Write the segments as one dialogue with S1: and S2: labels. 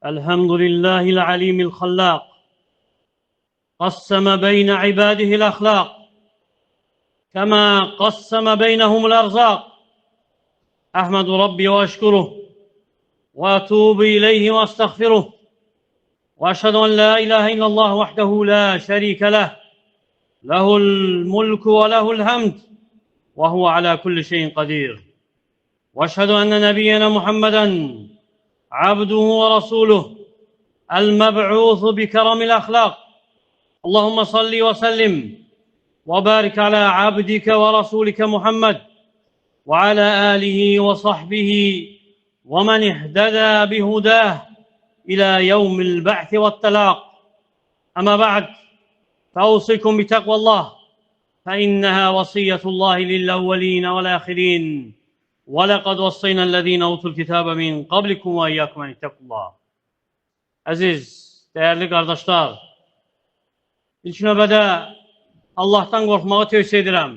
S1: الحمد لله العليم الخلاق، قسم بين عباده الأخلاق كما قسم بينهم الأرزاق. أحمد ربي وأشكره وأتوب إليه وأستغفره، وأشهد أن لا إله إلا الله وحده لا شريك له، له الملك وله الحمد وهو على كل شيء قدير. وأشهد أن نبينا محمدا عبده ورسوله المبعوث بكرم الأخلاق. اللهم صل وسلم وبارك على عبدك ورسولك محمد وعلى آله وصحبه ومن اهتدى بهداه إلى يوم البعث والتلاق. أما بعد، فأوصيكم بتقوى الله، فإنها وصية الله للأولين والآخرين، ولقد وصينا الذين أوتوا الكتاب من قبلكم وإياكم أن اتقوا الله. Əziz, dəyərli qardaşlar, ilk növbədə Allahdan qorxmağı tövsiyə edirəm.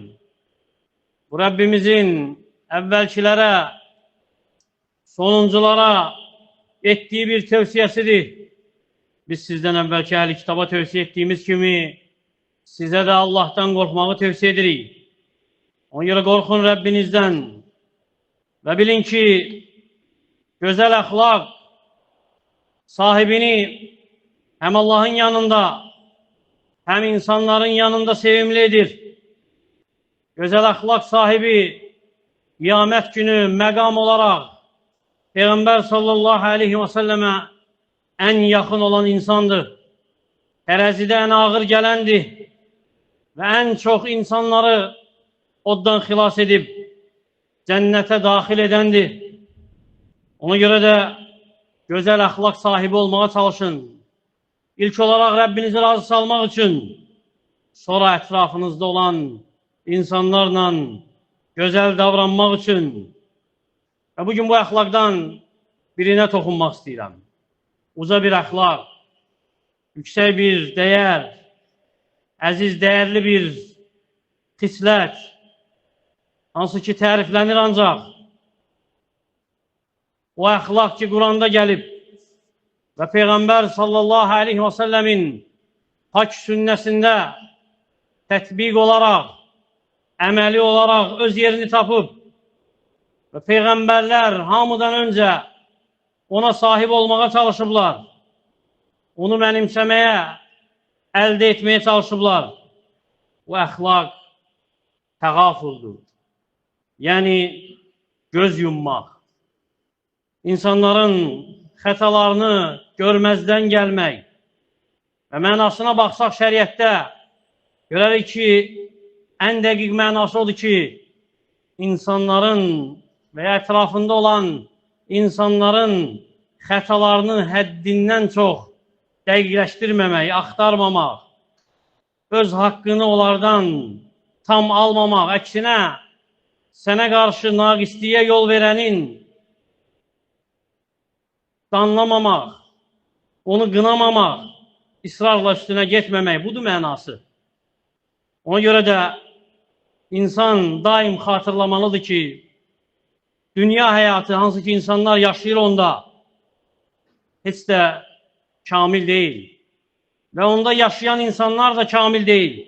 S1: Bu Rəbbimizin əvvəlkilərə, sonunculara etdiyi bir tövsiyəsidir. Biz sizdən əvvəlki əhli kitaba tövsiyə etdiyimiz kimi sizə də Allahdan qorxmağı tövsiyə edirik. Ona görə qorxun Rəbbinizdən və bilin ki, gözəl əxlaq sahibini həm Allahın yanında, həm insanların yanında sevimli edir. Gözəl əxlaq sahibi qiyamət günü məqam olaraq Peyğəmbər sallallahu aleyhi və səlləmə ən yaxın olan insandır. Tərəzidə ən ağır gələndir və ən çox insanları oddan xilas edib cənnətə daxil edəndir. Ona görə də gözəl əxlaq sahibi olmağa çalışın. İlk olaraq Rəbbinizi razı salmaq üçün, sonra ətrafınızda olan insanlarla gözəl davranmaq üçün. Və bugün bu əxlaqdan birinə toxunmaq istəyirəm. Uca bir əxlaq, yüksək bir dəyər, əziz, dəyərli bir xislət, hansı ki təriflənir ancaq o əxlaq ki Quranda gəlib və Peyğəmbər sallallahu aleyhi və səlləmin hak sünnəsində tətbiq olaraq, əməli olaraq öz yerini tapıb və Peyğəmbərlər hamıdan öncə ona sahib olmağa çalışıblar, onu mənimsəməyə, əldə etməyə çalışıblar. Bu əxlaq təğafuldur. Yəni, göz yummaq, insanların xətalarını görməzdən gəlmək və mənasına baxsaq şəriətdə görərik ki, ən dəqiq mənası odur ki, insanların və ya ətrafında olan insanların xətalarını həddindən çox dəqiqləşdirməmək, axtarmamaq, öz haqqını onlardan tam almamaq, əksinə sənə qarşı naqisliyə yol verənin danlamamaq, onu qınamamaq, israrla üstünə getməmək, budur mənası. Ona görə də insan daim xatırlamalıdır ki, dünya həyatı, hansı ki insanlar yaşayır onda, heç də kamil deyil. Və onda yaşayan insanlar da kamil deyil.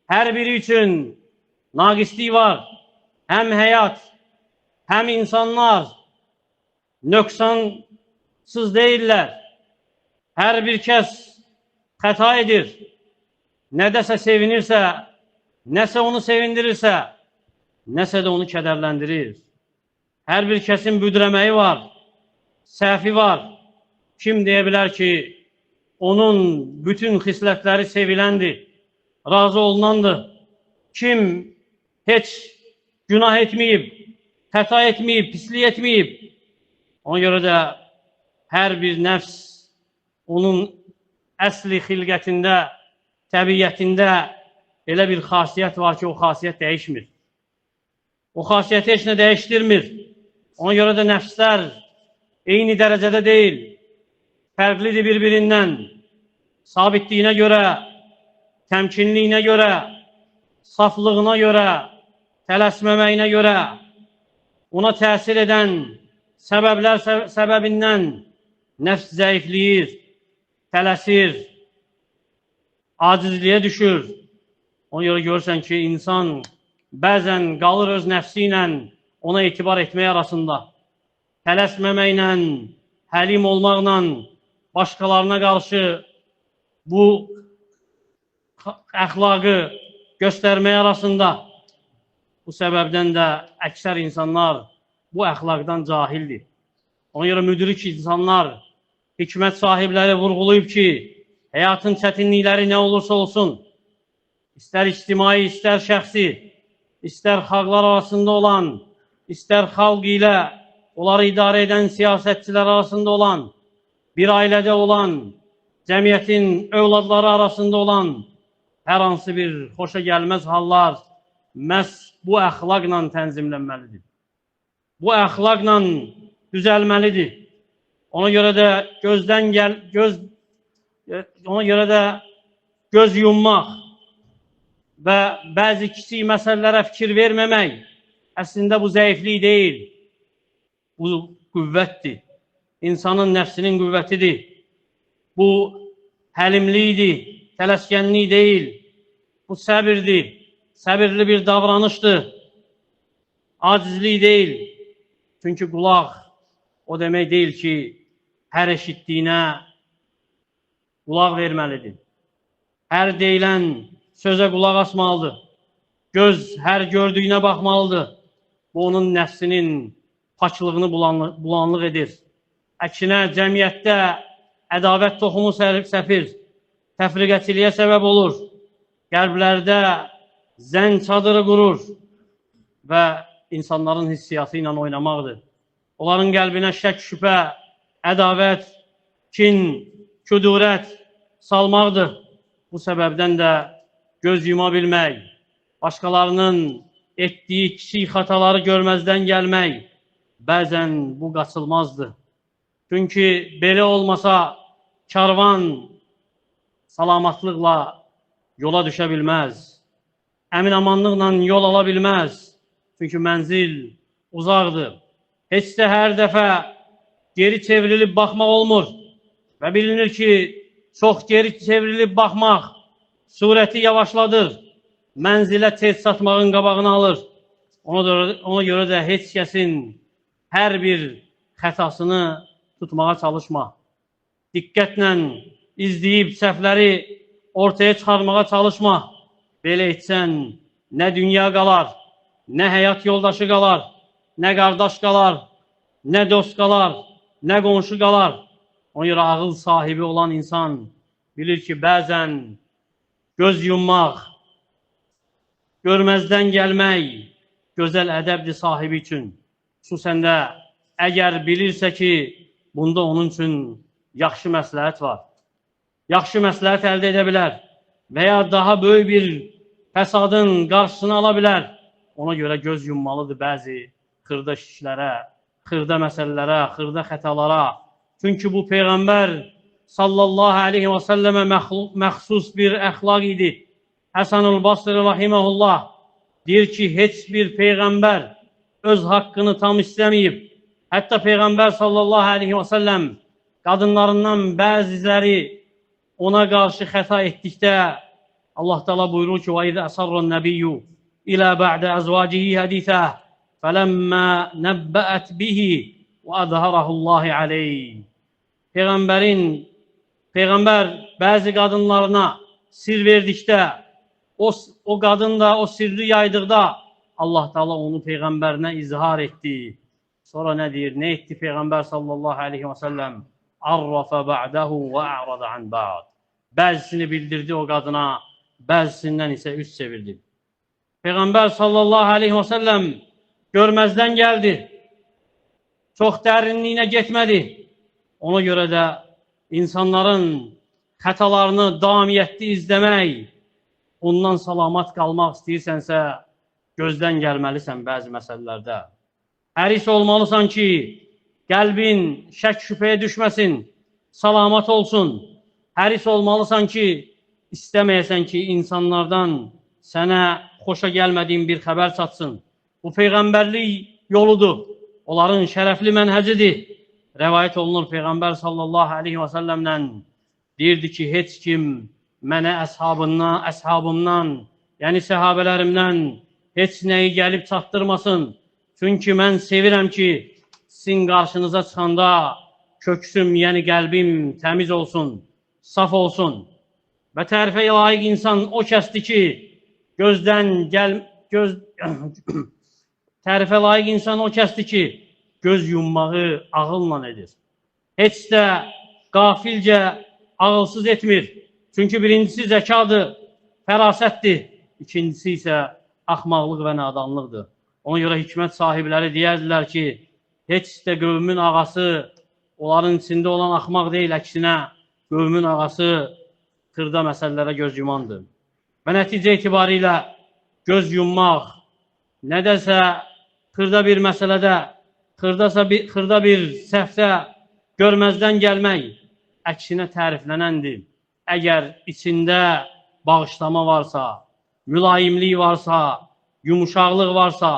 S1: Hər biri üçün naqislik var. Həm həyat, həm insanlar nöqsansız deyirlər. Hər bir kəs xəta edir. Nədəsə sevinirsə, nəsə onu sevindirirsə, nəsə də onu kədərləndirir. Hər bir kəsin büdrəməyi var, səhvi var. Kim deyə bilər ki, onun bütün xislətləri seviləndir, razı olunandır. Kim heç günah etməyib, xəta etməyib, pislik etməyib. Ona görə də hər bir nəfs onun əsli xilqətində, təbiətində elə bir xasiyyət var ki, o xasiyyət dəyişmir. O xasiyyəti heç nə dəyişdirmir. Ona görə də nəfslər eyni dərəcədə deyil, fərqlidir bir-birindən. Sabitliyinə görə, təmkinliyinə görə, saflığına görə, tələsməməyinə görə, ona təsir edən səbəblər səbəbindən Nəfs zəifləyir, tələsir, acizliyə düşür. Ona görə görürsən ki, insan bəzən qalır öz nəfsi ilə ona etibar etmək arasında. Tələsməməklə, həlim olmaqla başqalarına qarşı bu əxlaqı göstərmək arasında. Bu səbəbdən də əksər insanlar bu əxlaqdan cahildir. Ona görə müdrik insanlar, hikmət sahibləri vurğulayıb ki, həyatın çətinlikləri nə olursa olsun, istər ictimai, istər şəxsi, istər xalqlar arasında olan, istər xalq ilə onları idarə edən siyasətçilər arasında olan, bir ailədə olan, cəmiyyətin övladları arasında olan hər hansı bir xoşa gəlməz hallar məhz bu əxlaqla tənzimlənməlidir. Bu əxlaqla düzəlməlidir. Ona görə də göz yummaq və bəzi kiçik məsələlərə fikir verməmək əslində bu zəiflik deyil. Bu qüvvətdir. İnsanın nəfsinin qüvvətidir. Bu həlimlikdir, tələskənlik deyil. Bu səbirdir, səbirli bir davranışdır. Acizlik deyil. Çünki qulaq o demək deyil ki, hər eşitdiyinə qulaq verməlidir. Hər deyilən sözə qulaq asmalıdır. Göz hər gördüyünə baxmalıdır. Bu, onun nəfsinin paklığını bulanlıq edir. Əksinə, cəmiyyətdə ədavət toxumu səpir, təfriqəçiliyə səbəb olur. Qəlblərdə zənn çadırı qurur və insanların hissiyatı ilə oynamaqdır. Onların qəlbinə şək, şübhə, ədavət, kin, küdurət salmaqdır. Bu səbəbdən də göz yuma bilmək, başqalarının etdiyi kiçik xataları görməzdən gəlmək bəzən bu qaçılmazdır. Çünki belə olmasa karvan salamatlıqla yola düşə bilməz, əmin-amanlıqla yol ala bilməz. Çünki mənzil uzaqdır. Heç də hər dəfə geri çevrilib baxmaq olmur. Və bilinir ki, çox geri çevrilib baxmaq surəti yavaşladır, mənzilə tez çatmağın qabağını alır. Ona görə də heç kəsin hər bir xətasını tutmağa çalışma. Diqqətlə izləyib səhvləri ortaya çıxarmağa çalışma. Belə etsən, nə dünya qalar, nə həyat yoldaşı qalar, nə qardaş qalar, nə dost qalar, nə qonşu qalar. Ona görə ağıl sahibi olan insan bilir ki, bəzən göz yummaq, görməzdən gəlmək gözəl ədəbdir sahibi üçün. Xüsusən də əgər bilirsə ki, bunda onun üçün yaxşı məsləhət var. Yaxşı məsləhət əldə edə bilər və ya daha böyük bir fəsadın qarşısını ala bilər. Ona görə göz yummalıdır bəzi xırda işlərə, xırda məsələlərə, xırda xətalara. Çünki bu Peyğəmbər sallallahu aleyhi və səlləmə məxsus bir əxlaq idi. Həsən-ül Basri rahiməhullah deyir ki, heç bir Peyğəmbər öz haqqını tam istəməyib. Hətta Peyğəmbər sallallahu aleyhi və səlləm qadınlarından bəziləri ona qarşı xəta etdikdə Allah Teala buyurur ki: "Və izə əsarra nəbiyyu ilə ba'də əzvacihi hədisəh fələmmə nəbbəət bihi və əzhərəhullahi aleyh." Peyğəmbər bəzi qadınlarına sir verdikdə, o qadın da o sirri yaydıqda Allah Teala onu Peyğəmbərinə izhar etdi. Sonra nə deyir? Nə etdi Peyğəmbər sallallahu aleyhi və səlləm? Arrafa ba'dahu və a'rada an ba'd. Bəzisini bildirdi o qadına, bəzisindən isə üz çevirdi. Peyğəmbər sallallahu aleyhi və səlləm görməzdən gəldi. Çox dərinliyinə getmədi. Ona görə də insanların xətalarını daimiyyətli izləmək, ondan salamat qalmaq istəyirsənsə, gözdən gəlməlisən bəzi məsələlərdə. Həris olmalısan ki, qəlbin şək şübhəyə düşməsin, salamat olsun. Həris olmalısan ki, istəməyəsən ki, insanlardan sənə xoşa gəlmədiyin bir xəbər çatsın. Bu Peyğəmbərlik yoludur, onların şərəfli mənhəcidir. Rəvayət olunur Peyğəmbər sallallahu aleyhi və səlləmdən deyirdi ki, heç kim mənə əshabımdan, yəni səhabələrimdən heç nəyi gəlib çatdırmasın. Çünki mən sevirəm ki, sizin qarşınıza çıxanda köksüm, yəni qəlbim təmiz olsun, saf olsun. Və tərifə layiq insan o kəsdir ki, tərifə layiq insan o kəsdir ki, göz yummağı ağılla edir. Heç də qafilcə ağılsız etmir. Çünki birincisi zəkadır, fərasətdir. İkincisi isə axmaqlıq və nadanlıqdır. Ona görə hikmət sahibləri deyərdilər ki, heç də qövmün ağası onların içində olan axmaq deyil, əksinə qövmün ağası xırda məsələlərə göz yumandır. Və nəticə etibarilə göz yummaq, nədəsə xırda bir məsələdə, xırda bir səhvdə görməzdən gəlmək əksinə təriflənəndir. Əgər içində bağışlama varsa, mülayimlik varsa, yumuşaqlıq varsa,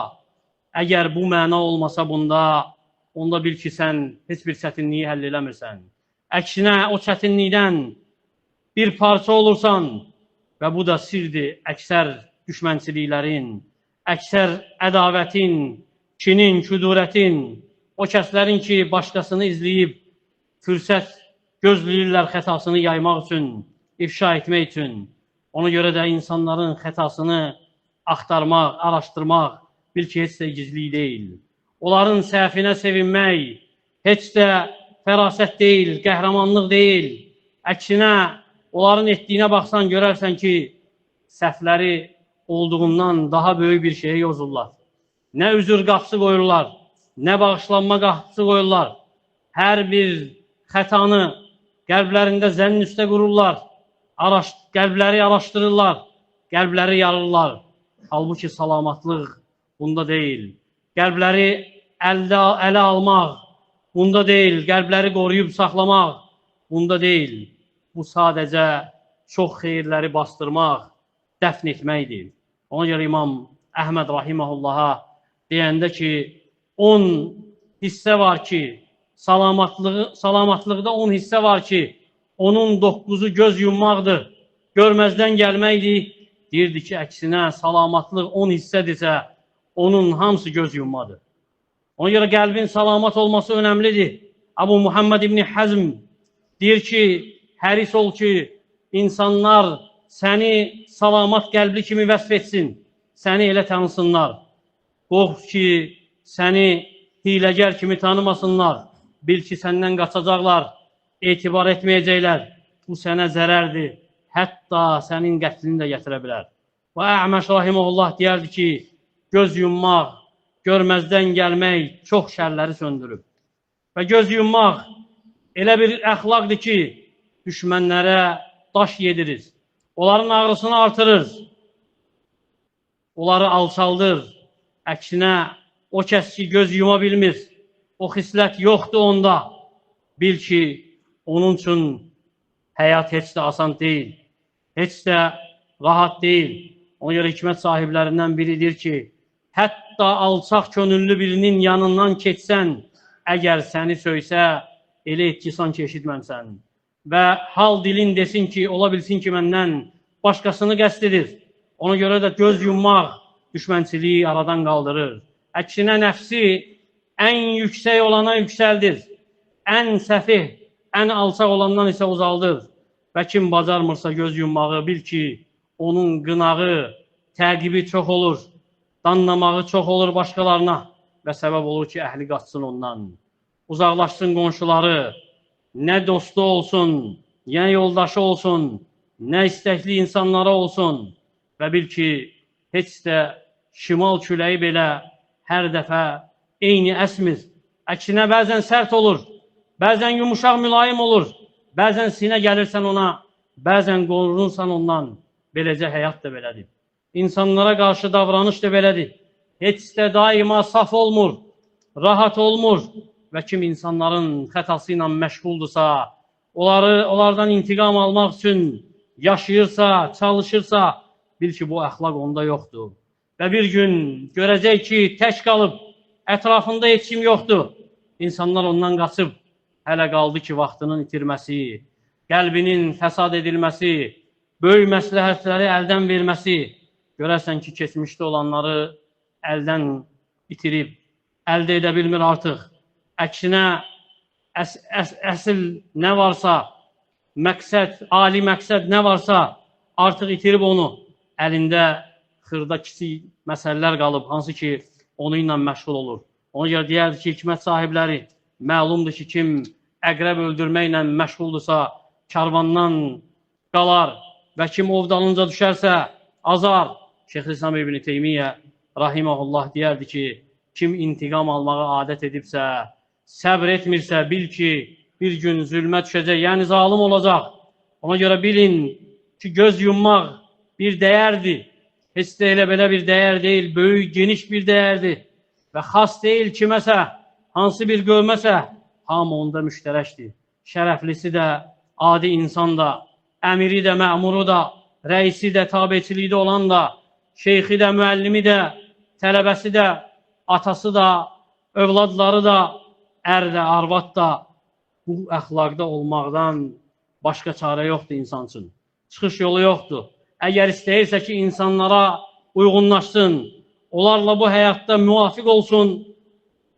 S1: əgər bu məna olmasa bunda, onda bil ki, sən heç bir çətinliyi həll eləmirsən. Əksinə o çətinlikdən bir parça olursan və bu da sirdir əksər düşmənçiliklərin, əksər ədavətin, kinin, küdurətin, o kəslərin ki, başqasını izləyib fürsət gözləyirlər xətasını yaymaq üçün, ifşa etmək üçün. Ona görə də insanların xətasını axtarmaq, araşdırmaq bil ki, heç də gizli deyil. Onların səhvinə sevinmək heç də fərasət deyil, qəhrəmanlıq deyil. Əksinə, onların etdiyinə baxsan, görərsən ki, səhvləri olduğundan daha böyük bir şeyə yozurlar. Nə üzür qapısı qoyurlar, nə bağışlanma qapısı qoyurlar. Hər bir xətanı qəlblərində zənn üstə qururlar, qəlbləri araşdırırlar, qəlbləri yarırlar. Halbuki salamatlıq bunda deyil. Qəlbləri ələ almaq bunda deyil, qəlbləri qoruyub saxlamaq bunda deyil. Bu sadəcə çox xeyirləri bastırmaq, dəfn etməkdir. Ona görə İmam Əhməd rahiməhullaha deyəndə ki, 10 hissə var ki, salamatlıqda 10 hissə var ki, onun 9-u göz yummaqdır, görməzdən gəlməkdir. Deyirdi ki, əksinə salamatlıq 10 hissədirsə, onun hamısı göz yummadır. Ona görə qəlbin salamat olması önəmlidir. Əbu Muhammed İbni Həzm deyir ki, həris ol ki, insanlar səni salamat qəlbli kimi vəsf etsin, səni elə tanısınlar. Qorx ki, səni hiləgər kimi tanımasınlar. Bil ki, səndən qaçacaqlar, etibar etməyəcəklər. Bu sənə zərərdir, hətta sənin qətlini də gətirə bilər. Və Ə'məş rahimehullah deyərdi ki, göz yummaq, görməzdən gəlmək çox şərləri söndürüb. Və göz yummaq elə bir əxlaqdır ki, düşmənlərə daş yedirir, onların ağrısını artırır, onları alçaldır. Əksinə, o kəs ki, göz yuma bilmir, o xislət yoxdur onda. Bil ki, onun üçün həyat heç də asan deyil, heç də rahat deyil. Ona görə hikmət sahiblərindən biridir ki, hətta alçaq könüllü birinin yanından keçsən, əgər səni söysə, elə et ki, sanki eşitməmsən. Və hal dilin desin ki, ola bilsin ki, məndən başqasını qəsd edir. Ona görə də göz yummaq düşmənçiliyi aradan qaldırır. Əksinə nəfsi ən yüksək olana yüksəldir. Ən səfih, ən alçaq olandan isə uzaldır. Və kim bacarmırsa göz yummağı, bil ki, onun qınağı, təqibi çox olur, danlamağı çox olur başqalarına və səbəb olur ki, əhli qaçsın ondan. Uzaqlaşsın qonşuları, nə dostu olsun, nə yoldaşı olsun, nə istəkli insanlara olsun və bil ki, heç də şimal küləyi belə hər dəfə eyni əsmir. Əksinə bəzən sərt olur, bəzən yumuşaq mülayim olur, bəzən sinə gəlirsən ona, bəzən qorunursan ondan. Beləcə həyat da belədir. İnsanlara qarşı davranış da belədir. Heç də daima saf olmur, rahat olmur və kim insanların xətası ilə məşğuldursa, onlardan intiqam almaq üçün yaşayırsa, çalışırsa, bil ki, bu əxlaq onda yoxdur. Və bir gün görəcək ki, tək qalıb, ətrafında heç kim yoxdur. İnsanlar ondan qaçıb, Hələ qaldı ki, vaxtının itirməsi, qəlbinin fəsad edilməsi, böyük məsləhətləri əldən verməsi, görərsən ki, keçmişdə olanları əldən itirib, əldə edə bilmir artıq. Əksinə, əsl nə varsa, məqsəd, ali məqsəd nə varsa, artıq itirib onu. Əlində xırda kiçik məsələlər qalıb, hansı ki, onunla məşğul olur. Ona görə deyərdi ki, hikmət sahibləri, məlumdur ki, kim əqrəb öldürməklə məşğuldursa, karvandan qalar və kim ov dalınca düşərsə, azar. Şeyxülislam İbn Teymiyyə rahimehullah deyərdi ki, kim intiqam almağı adət edibsə, səbr etmirsə, bil ki, bir gün zülmə düşəcək, yəni zalim olacaq. Ona görə bilin ki, göz yummaq bir dəyərdir. Heç də elə belə bir dəyər deyil, böyük, geniş bir dəyərdir. Və xas deyil kiməsə, hansı bir qövməsə, hamı onda müştərəkdir. Şərəflisi də, adi insan da, əmiri də, məmuru da, rəisi də, tabeçiliyi də olan da, şeyxi də, müəllimi də, tələbəsi də, atası da, övladları da, ər də, arvad da bu əxlaqda olmaqdan başqa çarə yoxdur insan üçün. Çıxış yolu yoxdur. Əgər istəyirsə ki, insanlara uyğunlaşsın, onlarla bu həyatda müvafiq olsun,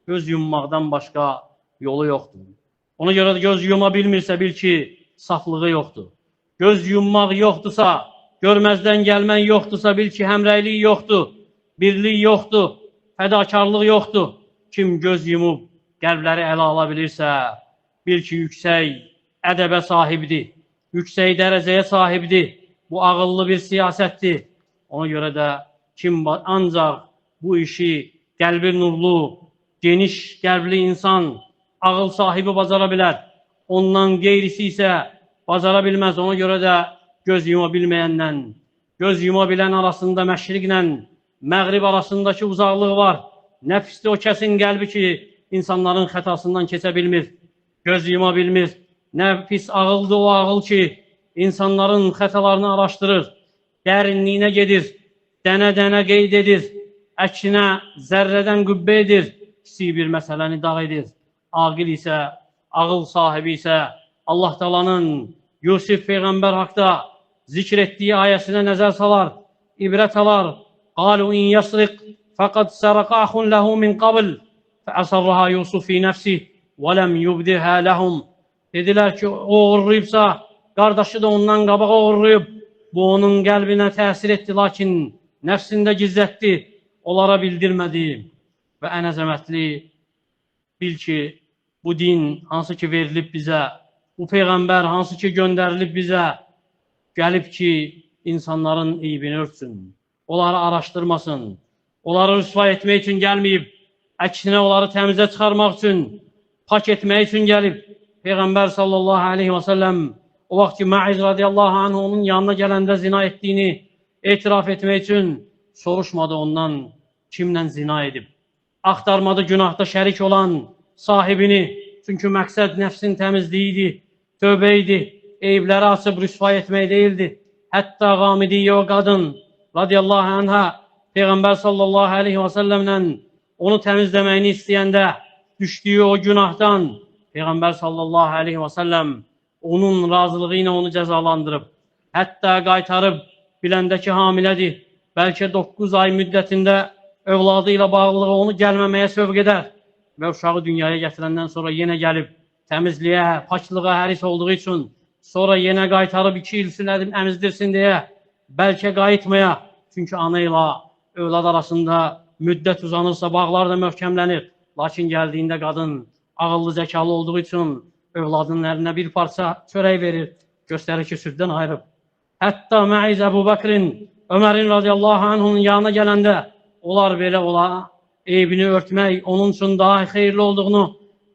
S1: göz yummaqdan başqa yolu yoxdur. Ona görə də göz yuma bilmirsə, bil ki, saflığı yoxdur. Göz yummaq yoxdursa, görməzdən gəlmən yoxdursa, bil ki, həmrəylik yoxdur, birlik yoxdur, fədakarlıq yoxdur. Kim göz yumub qəlbləri ələ ala bilirsə, bil ki, yüksək ədəbə sahibdir, yüksək dərəcəyə sahibdir. Bu ağıllı bir siyasətdir. Ona görə də kim ancaq bu işi qəlbi nurlu, geniş qəlbli insan, ağıl sahibi bacara bilər. Ondan qeyrisi isə bacara bilməz. Ona görə də göz yuma bilməyənlə, göz yuma bilən arasında məşriqlə məğrib arasındakı uzaqlıq var. Nə pisdir o kəsin qəlbi ki, insanların xətasından keçə bilmir, göz yuma bilmir. Nə pis ağıldır o ağıl ki, insanların xətalarını araşdırır, dərinliyinə gedir, dənə-dənə qeyd edir, əksinə zərrədən qübbə edir, kiçik bir məsələni dağ edir. Aqil isə, ağıl sahibi isə Allah Taala'nın Yusuf Peyğəmbər haqda zikr etdiyi ayəsinə nəzər salar, ibrət alar. Qalu in yasriq faqad saraqa axun lahu min qabl fəasarraha Yusuf fi nəfsih və ləm yubdiha ləhum. Dedilər ki, o oğurlayıbsa, qardaşı da ondan qabağa oğurlayıb. Bu onun qəlbinə təsir etdi, lakin nəfsində gizlətdi, onlara bildirmədi. Və ən əzəmətli, bil ki, bu din hansı ki verilib bizə, bu Peyğəmbər hansı ki göndərilib bizə, gəlib ki, insanların eybini örtsün, onları araşdırmasın, onları rüsva etmək üçün gəlməyib, əksinə onları təmizə çıxarmaq üçün, pak etmək üçün gəlib. Peyğəmbər sallallahu aleyhi və səlləm o vaxt ki, Maiz radiyallahu anh onun yanına gələndə zina etdiyini etiraf etmək üçün soruşmadı ondan kimlə zina edib. Axtarmadı günahda şərik olan sahibini. Çünki məqsəd nəfsin təmizliyi idi, tövbə idi, eyibləri açıb rüsva etmək deyildi. Hətta Qamidiyyə o qadın radiyallahu anhə Peyğəmbər sallallahu aleyhi və səlləmlə onu təmizləməyini istəyəndə düşdüyü o günahdan Peyğəmbər sallallahu aleyhi və səlləm onun razılığı ilə onu cəzalandırıb. Hətta qaytarıb biləndə ki, hamilədir, bəlkə 9 ay müddətində övladı ilə bağlılığı onu gəlməməyə sövq edər və uşağı dünyaya gətirəndən sonra yenə gəlib təmizliyə, paklığa həris olduğu üçün sonra yenə qaytarıb 2 il üçün əmizdirsin deyə bəlkə qayıtmaya. Çünki ana ilə övlad arasında müddət uzanırsa bağlar da möhkəmlənir. Lakin gəldiyində qadın ağıllı, zəkalı olduğu üçün övladının əlinə bir parça çörək verir, göstərir ki, süddən ayırıb. Hətta Maiz Əbu Bəkrin, Ömərin radiyallahu anhunun yanına gələndə onlar belə ola eybini örtmək onun üçün daha xeyirli olduğunu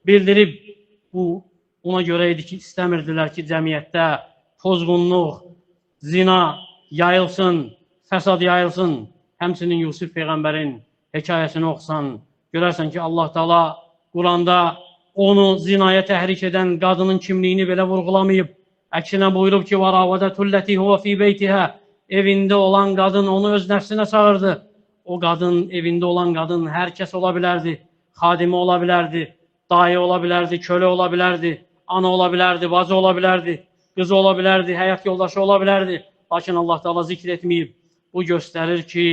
S1: bildirib. Bu ona görə idi ki, istəmirdilər ki, cəmiyyətdə pozğunluq, zina yayılsın, fəsad yayılsın. Həmçinin Yusuf Peyğəmbərin hekayəsini oxusan, görərsən ki, Allah Teala Quranda onu zinaya təhrik edən qadının kimliyini belə vurğulamayıb. Əksinə buyurub ki, وَرَاوَدَتُ الَّتِي هُوَ فِي بَيْتِهَا Evində olan qadın onu öz nəfsinə çağırdı. O qadın, evində olan qadın hər kəs ola bilərdi, xadimi ola bilərdi, Dayı ola bilərdi, kölə ola bilərdi, ana ola bilərdi, bacı ola bilərdi, qızı ola bilərdi, həyat yoldaşı ola bilərdi. Lakin Allah Teala zikr etməyib. Bu göstərir ki,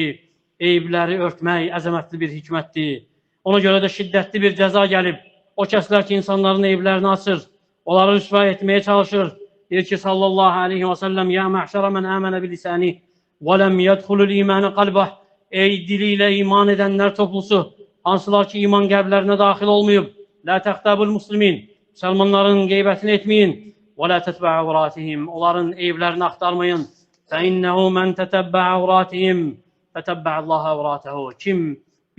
S1: eyibləri örtmək əzəmətli bir hikmətdir. Ona görə də şiddətli bir cəza gəlib. O kəslər ki, insanların eyiblərini açır, onları rüsva etməyə çalışır. Deyir ki, sallallahu aleyhi və səlləm, ya məhşərə mən əmənə bilisəni və ləm yədxulul imanı qalbah. Ey dili ilə iman edənlər toplusu, hansılar ki, iman qəlblərinə daxil olmayıb. Lə təxtabul muslimin, müsəlmanların qeybətini etməyin. Və lə tətbə'ə avratihim, onların eyiblərini axtarmayın. Fə innəhu mən tətəbbə'ə avratihim, fətəbbə'əllaha avratəhu. Kim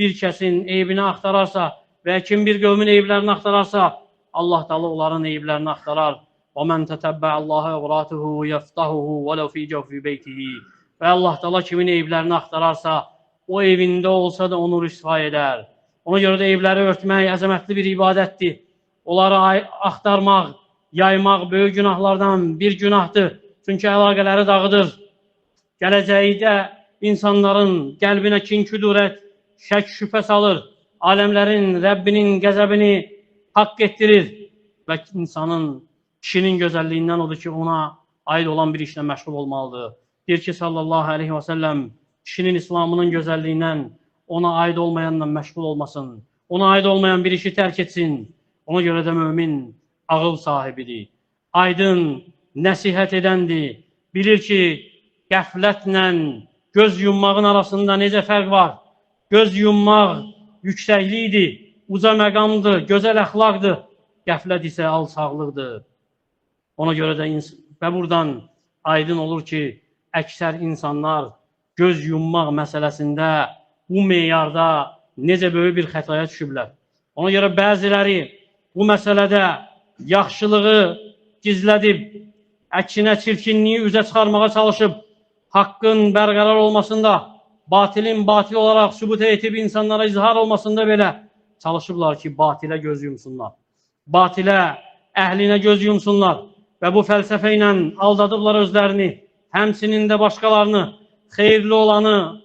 S1: bir kəsin eybini axtararsa və kim bir qövmin eyiblərini axtararsa, Allah Teala onların eyiblərini axtarar. Və mən tətəbbə'əllaha avratuhu yəftahuhu vələv fi cəvfi beytihi. Və Allah Teala kimin eyiblərini axtararsa, o evində olsa da onu rüsva edər. Ona görə də eyibləri örtmək əzəmətli bir ibadətdir. Onları axtarmaq, yaymaq böyük günahlardan bir günahdır. Çünki əlaqələri dağıdır. Gələcəkdə insanların qəlbinə kin-küdurət, şək şübhə salır. Aləmlərin Rəbbinin qəzəbini haqq etdirir. Və insanın, kişinin gözəlliyindən odur ki, ona aid olan bir işlə məşğul olmalıdır. Deyir ki, sallallahu aleyhi və səlləm, kişinin İslamının gözəlliyindən ona aid olmayanla məşğul olmasın. Ona aid olmayan bir işi tərk etsin. Ona görə də mömin ağıl sahibidir. Aydın, nəsihət edəndir. Bilir ki, qəflətlə göz yummağın arasında necə fərq var? Göz yummaq yüksəklikdir, uca məqamdır, gözəl əxlaqdır. Qəflət isə alçaqlıqdır. Ona görə də və buradan aydın olur ki, əksər insanlar göz yummaq məsələsində bu meyarda necə böyük bir xətaya düşüblər. Ona görə bəziləri bu məsələdə yaxşılığı gizlədib, əksinə çirkinliyi üzə çıxarmağa çalışıb, haqqın bərqərar olmasında, batilin batil olaraq sübut etib insanlara izhar olmasında belə çalışıblar ki, batilə göz yumsunlar. Batilə, əhlinə göz yumsunlar və bu fəlsəfə ilə aldadıblar özlərini, həmçinin də başqalarını, xeyirli olanı,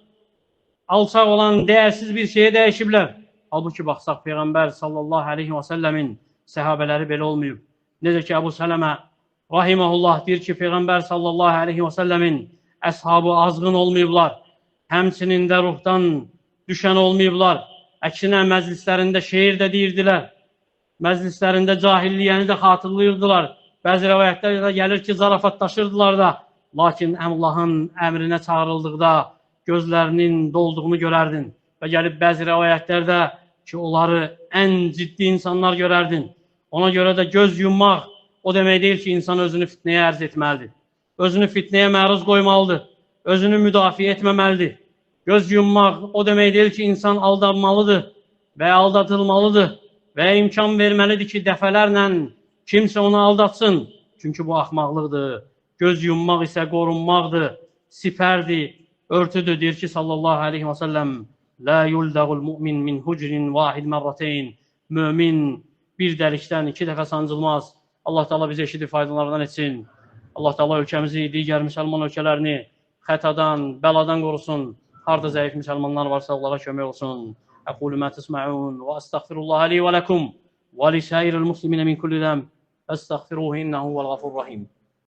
S1: alçaq olan dəyərsiz bir şeyə dəyişiblər. Halbuki baxsaq Peyğəmbər sallallahu aleyhi və səlləmin səhabələri belə olmayıb. Necə ki, Əbu Sələmə rahiməhullah deyir ki, Peyğəmbər sallallahu aleyhi və səlləmin əshabı azğın olmayıblar. Həmçinin də ruhdan düşən olmayıblar. Əksinə məclislərində şeir də deyirdilər. Məclislərində cahilliyəni də xatırlayırdılar. Bəzi rəvayətlərdə də gəlir ki, zarafatlaşırdılar da. Lakin Allahın əmrinə çağırıldıqda gözlərinin dolduğunu görərdin. Və gəlib bəzi rəvayətlərdə ki, onları ən ciddi insanlar görərdin. Ona görə də göz yummaq o demək deyil ki, insan özünü fitnəyə ərz etməlidir. Özünü fitnəyə məruz qoymalıdır. Özünü müdafiə etməməlidir. Göz yummaq o demək deyil ki, insan aldanmalıdır və aldatılmalıdır və imkan verməlidir ki, dəfələrlə kimsə onu aldatsın. Çünki bu axmaqlıqdır. Göz yummaq isə qorunmaqdır, sipərdir, örtüdür. Deyir ki, sallallahu aleyhi və səlləm, Lə yuldağul mu'min min hucrin vahid mərrəteyn. Mömin bir dəlikdən iki dəfə sancılmaz. Allah Teala bizi eşidib faydalardan etsin. Allah Teala ölkəmizi, digər müsəlman ölkələrini xətadan, bəladan qorusun. Harda zəif müsəlmanlar varsa onlara kömək olsun. Əqulu mə təsməun və əstəğfirullah li və ləkum və li sairil musliminə min kulli zəm. Əstəğfiruhu innehu huvel-ğafurur rahim.